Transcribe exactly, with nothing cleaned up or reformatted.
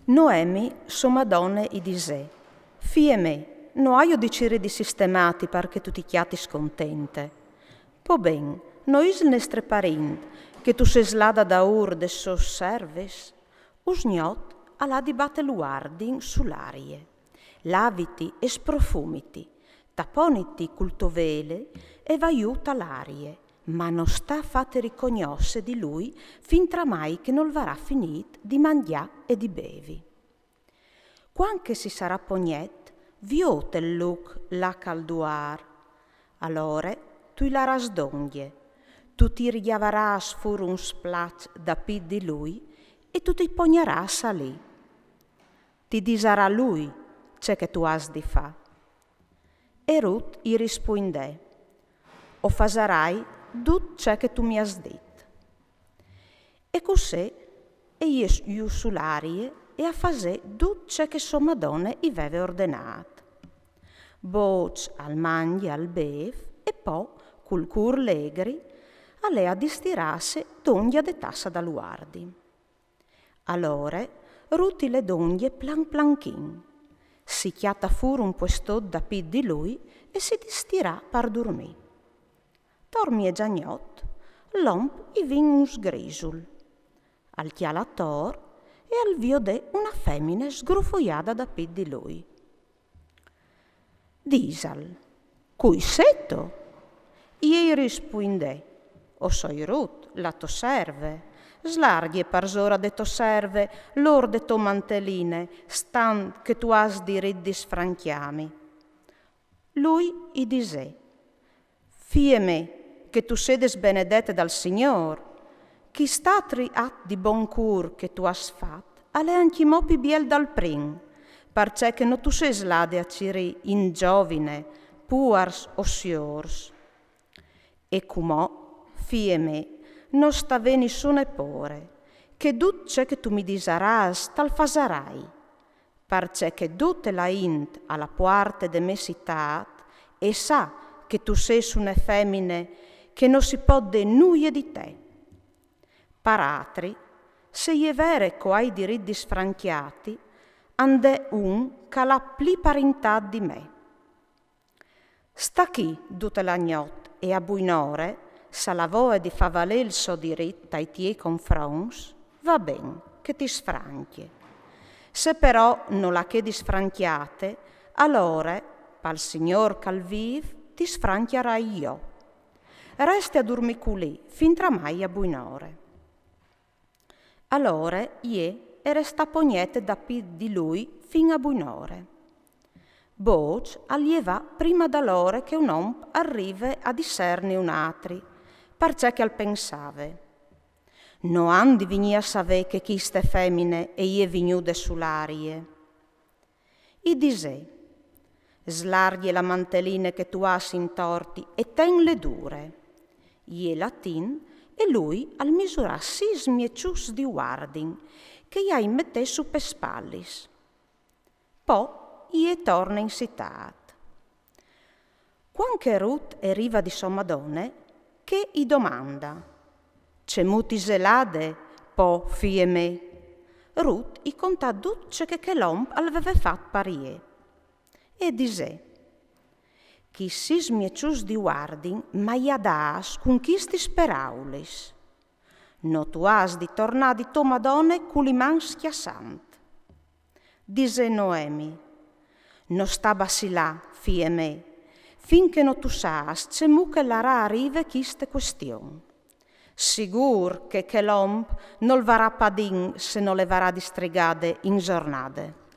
Noemi, sô madone, i disè: Fie mê, no aio di cirî di sistemâti par che tu ti cjatis contente. Po ben, no isal nestre parint che tu sês lade daûr des sôs servis? Usgnot al à di bate l'uardin su l'arie. Laviti e sprofumiti, taponiti cul to veli e va jù ta l'arie, ma no sta fâti ricognosse di lui fintremai che nol varà finît di mangjâ e di bevi. Cuant che si sarà pognet, viôt il lûc là che al duar. Alore tu i larâs dongje, tu ti rigjavarâs fûr un splaç dapît di lui e tu ti pognarâs alì. Ti disarà lui ce che tu âs di fâ. E Rut i rispuindè: O fasarai dut ce che tu mi âs dit. E cussì e je jù su l'arie e a fasè dut ce che sô madone i veve ordenât. Bôç al mangje, al bêf e po, cul cûr legri, al è a distirâsi dongje de tasse dal uardin. Alore Rut i lè dongje plan planchin, si cjata fûr un puestôt dapît di lui e si distirà par durmî. Tor miezagnot l'om i vin un sgrisul. Al cjalà ator e al viodè una femine sgrufuiade dapît di lui. Disal: Cui sêstu? Jê i rispuindè: O soi Rut, la tô serve. Slargje parsore de tô serve l'ôr de tô manteline, stant che tu âs dirit di sfrancjâmi. Lui i disè: Fie mê, che tu sedis benedete dal Signôr, chist atri at di bon cûr che tu âs fat al è ancjemò pi biel dal prin, parcè che no tu sês lade a cirî in zovine, puars o siôrs. E cumò, fie mê, no sta vê nissune pôre, che dut ce che tu mi disarâs tal fasarai, parcè che dute la int a la puarte de mê citât e sa che tu sês une femine che no si pò dî nuie di te. Par atri, se e je vere che o ai dirit di sfrancjâti, and è un che al à plui parintât di me. Sta chi dute la gnot e a buinore, se la voie di fâ valê il so dirit tai tiei confronts, va ben, che ti sfrancje. Se però no la chedi sfrancjade, alore, pal Signôr che al vîf, ti sfrancjarai jo. Reste a durmî culì fintremai a buinore. Alore jê e restà pognete dapît di lui fin a buinore. Bôç al jevà prime de ore che un om al rive a disserni un atri, parcè che al pensave: No àn di vignî a savê che chiste femine e je vignude su l'arie. I disè: Slargje la manteline che tu âs intorti e tenle dure. Jê la tin e lui al misurà sîs mieçuts di uardin che i ai metè su pes spalis. Po jê e torne in citât. Cuant che Rut e rive di sô madone, chê i domande: Cemût ti sês lade, po, fie mê? Rut i contà dut ce che chel om al veve fat par jê. E disè: Chei sîs mieçuts di uardin mai à dâts cun chistis peraulis: No tu âs di tornâ di tô madone cu li mans cjassant. Disè Noemi: No sta bacilâ, fie mê, fin che no tu sâs cemût che e larà a rive chiste cuestion. Sigûr che chel om nol varà padin se no le varà distrigade in zornade.